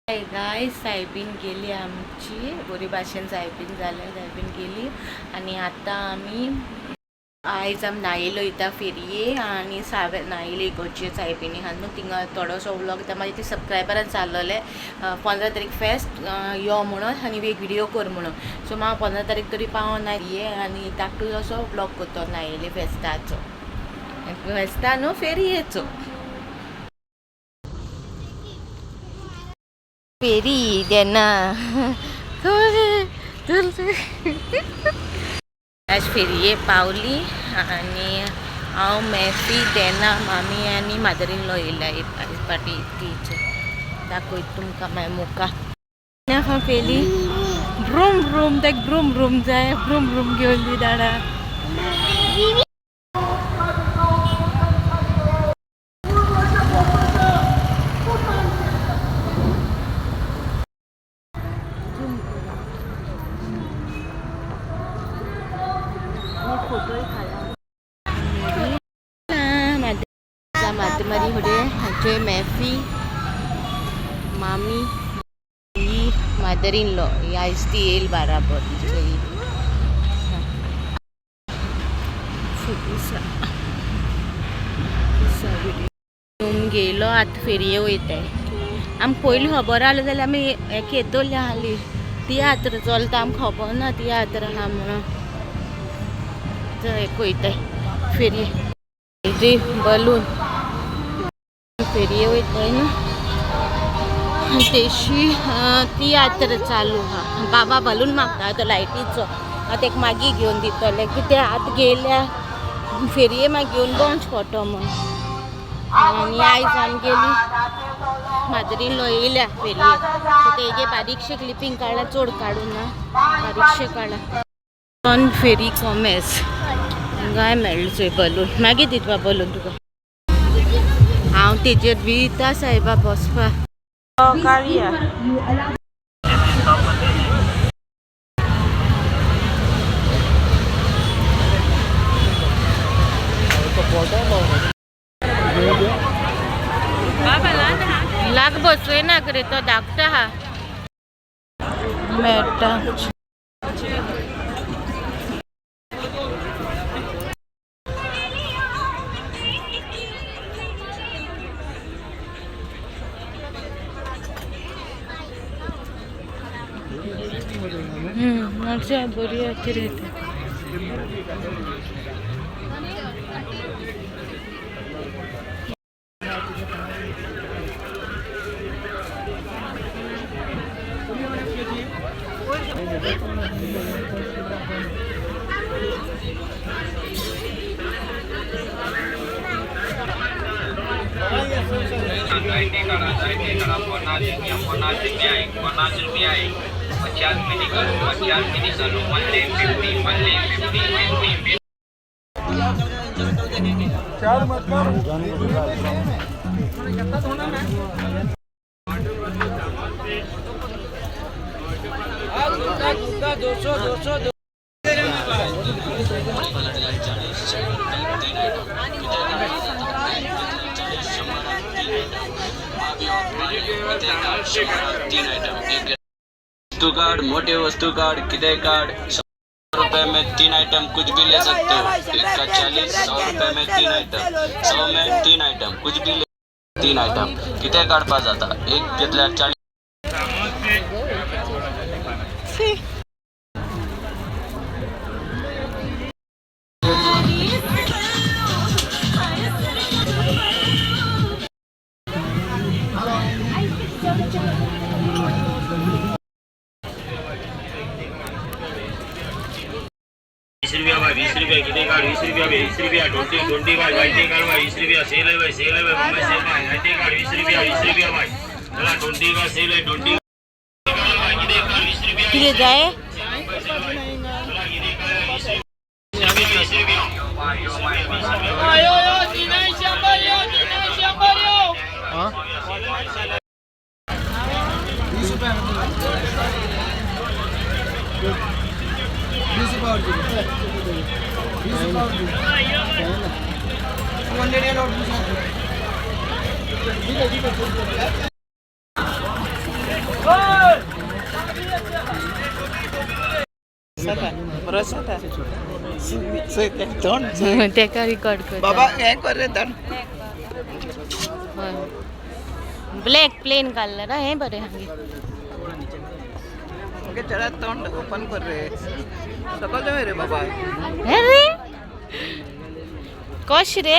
Guys, soybean गेली आमची, बरी भाशेन सायबीन जालें, सायबीन गेली. आनी आतां आमी आयज आमी नायेले वयता फेरये आनी सावे नायेले इगर्जे सायबिणी आहा न्हू, थिंगा थोडोसो व्लॉग येता. मागीर ते सबस्क्रायबरान सांगलेलें 15 तारीख फेस्त यो म्हणून आनी एक व्हिडियो कर म्हणून. सो म्हाका 15 तारीख तरी पावना ये आनी धाकटुलोसो व्लॉग करतो नायेले फेस्ताचो, फेस्ता न्हू फेरयेचो. फेरी देना आज फेरये पावली आनी हांव मेफी देना मामी आनी मादर इन लॉ येयल्या आयज पाटी टीचर दाखयता तुमकां मागीर मुखार. फेली ब्रूम ब्रूम, ताका ब्रूम ब्रूम जाय, ब्रूम ब्रूम घेवन दी दाडा. मातमारी फुडें हाचे मेफी मामी ही मादर इन लॉ, ही आयज ती येयल बाराबर. गेलो आतां फेरये वयताय. आमकां पयलीं खबर आसलें जाल्यार आमी हें येतली आहली. तियात्र चलता आमकां खबर ना तियात्र आहा म्हणून. हें वयताय फेरये, जी बलून फेरये वयताय न्हू तेशी तियात्र चालू आहा. बाबा बलून मागता तो लायटीचो, आतां तेका मागीर घेवन दितले कित्याक आतां गेल्या फेरये मागीर घेवन भोंवचें पडटलो म्हूण. आनी आयज आमगेली मादर इन लॉ येयल्या फेरये, सो तेगे बारीकशें क्लिपींग काडला, चड काडूं ना, बारीकशें काडला. ऑन फेरी कॉमेस हांगाय मेळ्ळें चोय बलून, मागीर दिता बलून तुका. हांव तेजेर विता सायबा बसपा काडया. लाग बसय ना रे, तो धाकटो आहा मेळटा. मातशें बरी आसा रे. 50 रुपया, 50 रुपया, 50 में निकालो, 50 में निकालो, only 50, only 50, 50. वस्तु कार्ड, मोटे वस्तु कार्ड, कितने कार्ड, 100 रुपए में तीन आइटम कुछ भी ले सकते हो. एक का 40, 100 रुपए में तीन आइटम, 100 में तीन आइटम, कुछ भी ले, तीन आइटम. किती कार्ड पास जाता? एक घेतल्यार 40. 20 रुपया भाई, 20 रुपया. किती कार्ड? 20 रुपया, 20 रुपया. 20, 20 भाई, 20 कार्ड भाई, 20 रुपया. सेल है भाई, सेल है भाई, मुंबई सेल भाई. 20 कार्ड, 20 रुपया, 20 रुपया भाई. चला, 20 का सेल है, 20. कितें जाय? रस आता. तेका रिकॉर्ड कर. बाबा हें कर रे तोंड. ब्लॅक प्लेन कलर हें बरें हांगे. ओके चला तोंड ओपन कर रे. सकल जाय रे बाबा. हे रे कश रे.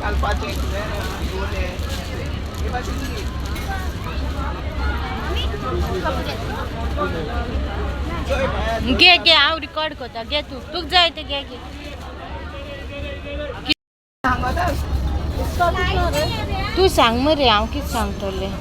घालपाचें घे घे हांव रिकॉर्ड करता. घे तूं, तुका जाय तें घे घे. तूं सांग मरे, हांव कितें सांगतलें.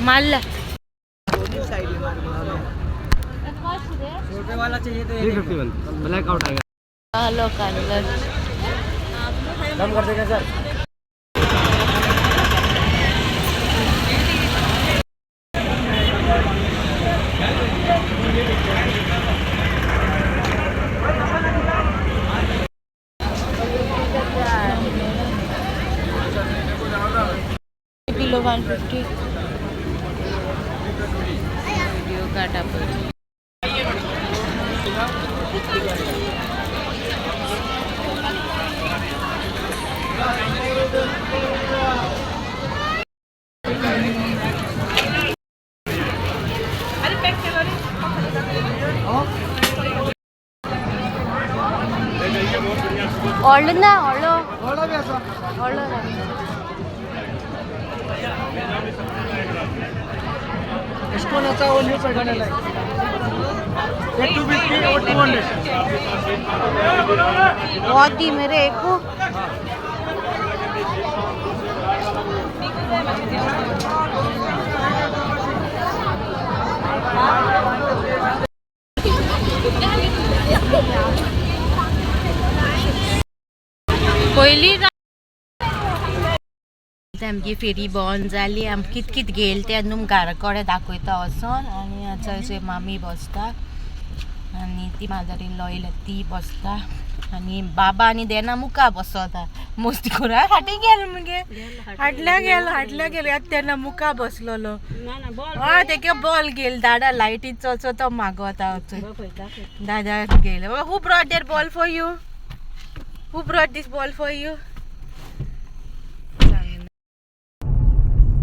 मारला. 351 ब्लैक आउट आएगा. हॅलो कलर कम कर देगा sir. Kilo 150. Video काटा पडली. व्हडलो ना, व्हडलो व्हडलो ना. इसको ना वो न्यू पैटर्न है ये 250 और 200. बहुत ही मेरे एक पयली आमची फेरी बंद जाली. आम कित कित घेयल तें तुमकां घरा कडेन दाखयता वचोन. आनी आतां मामी बसता आनी ती माजरीन लॉयल ती बसता आनी बाबा आनी देना मुखा बसता. मस्ती करून फाटीं गेलो मगे, हाडल्या गेलो हाडल्या गेलो. आतां तेन्ना मुखा बसलेलो. हय तेगे बॉल घेयल दादा लायटीचो तो मागोता दादा घेयल. Who brought that ball for you? Who brought this ball for you?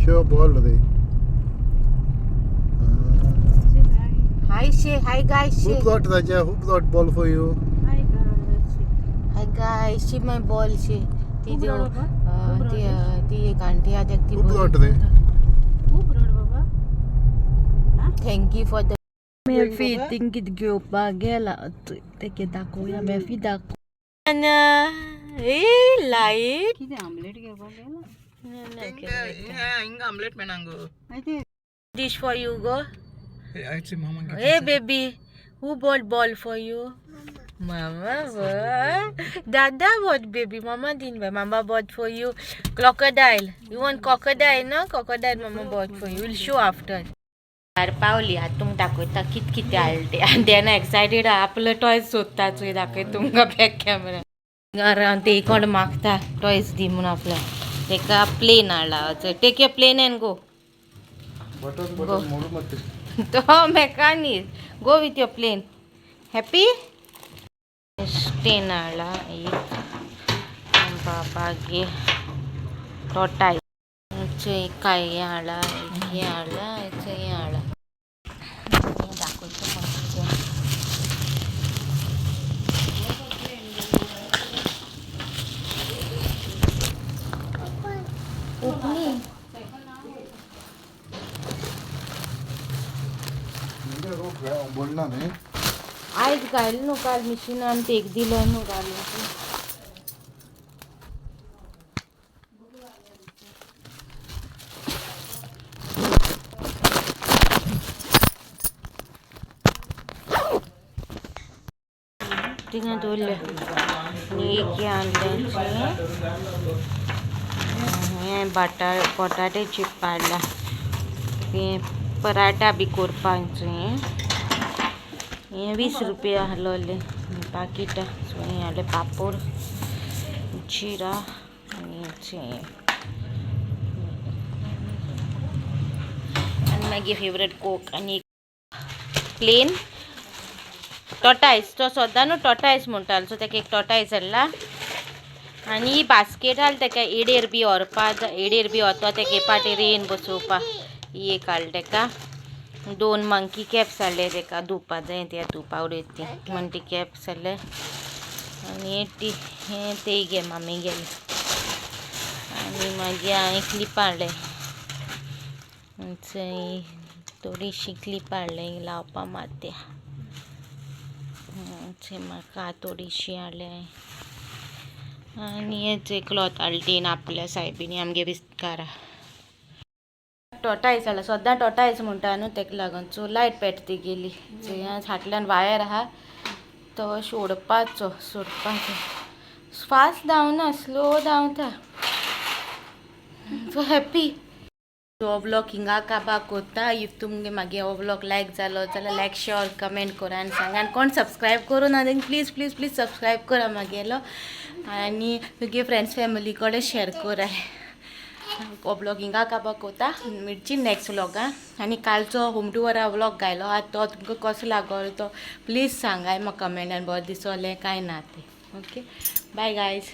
Show ball रे. Hi say hi guys. Who say brought Raja? Who brought ball for you? Hi guys, see my ball see. ती ती ती एक aunty आहा तेका ती Who brought रे? Thank you for the मेफी थिंग कित घेवपाक गेला तेके दाखोवया. मेफी दाखोव ए लायट. हिंगा आमलेट मेणांग. Dish for you go. Hey baby, who bought ball for you? Mama bought. Dada bought baby. Mama didn't buy. Mama bought for you crocodile. You want crocodile, no? Crocodile mama bought for you. We'll show after. यार पावली. आतां तुमकां दाखयता कित कितें हाडलें तें. आनी तेन्ना एक्सायटेड आपलो टॉयज सोदता चोय. दाखय तुमकां बॅक कॅमेरा. घरान ते कोण मागता टॉयज दी म्हणून आपल्याक. तेका प्लेन हाडला. Take your plane and go. Button button मोडू मत. तो mechanic. Go with your plane. Happy. Stain हाडला एक बाबागे टोटाय. एक काय हें हाडला, एक हें हाडला, एक हें हाडला. दाखयता मातशें. ओपनी. बोलना न्ही. आयज घायल न्हू काल मिशिनान तेक दिलो न्हू घालून. थिंगा दवरले आनी एक हें आणलें हें बटाटे चिप हाडला. हें पराठा बी करपाचें हें. हें 20 रुपया आहलोलें पाकिटां. सो हें हाडलें पापड, जिरा आनी हें. आनी मागीर फेवरेट कोक आनी प्लेन टोटायस. तो सद्दां न्हू टोटायस म्हणटालो, सो ताका एक टोटायस हाडला. आनी ही बास्केट हाडली ताका एडेर बी व्हरपा, एडेर बी व्हरता ताका पाटे रेन बसोवपा. ही एक हाडली ताका. दोन मंकी कॅप्स हाडले ताका, धुवपा जाय ते, धुवपा उडयत ती म्हणटी कॅप्स हाडले. आनी ती हें ते घे मामी गेले. आनी मागीर हांवें क्लिपां हाडले, थोडीशीं क्लिपां हाडले लावपा मात्या. म्हाका थोडीशीं हाडले. आनी हेच क्लॉथ हाडली आपल्या सायबिणी आमगे विस्कारा. टोटायस हाडला, सद्दां टोटायस म्हणटा न्हू तेका लागून. सो लायट पेटती गेली. फाटल्यान वायर आहा, तो सोडपाचो सोडपाचो. फास्ट धांवना, स्लो धांवता. So happy. हो व्लॉग हिंगा काबा कोत्ता. If तुमगे मागीर हो व्लॉग लायक जालो जाल्यार लायक, शेअर, कमेंट करा आनी सांगा. आनी कोण सबस्क्रायब करूं ना तेणी प्लीज प्लीज प्लीज सबस्क्रायब करा मागेलो आनी तुगे फ्रेंड्स फॅमिली कडेन शेअर कराय. हो व्लॉग हिंगा काबा कोता. मेळची नेक्स्ट व्लॉगान. आनी कालचो होम टुअरा व्लॉग घायलो आहा, तो तुमकां कसो लागलो तो प्लीज सांगाय म्हाका कमेंटान, बरें दिसलें काय ना तें. Okay, bye guys.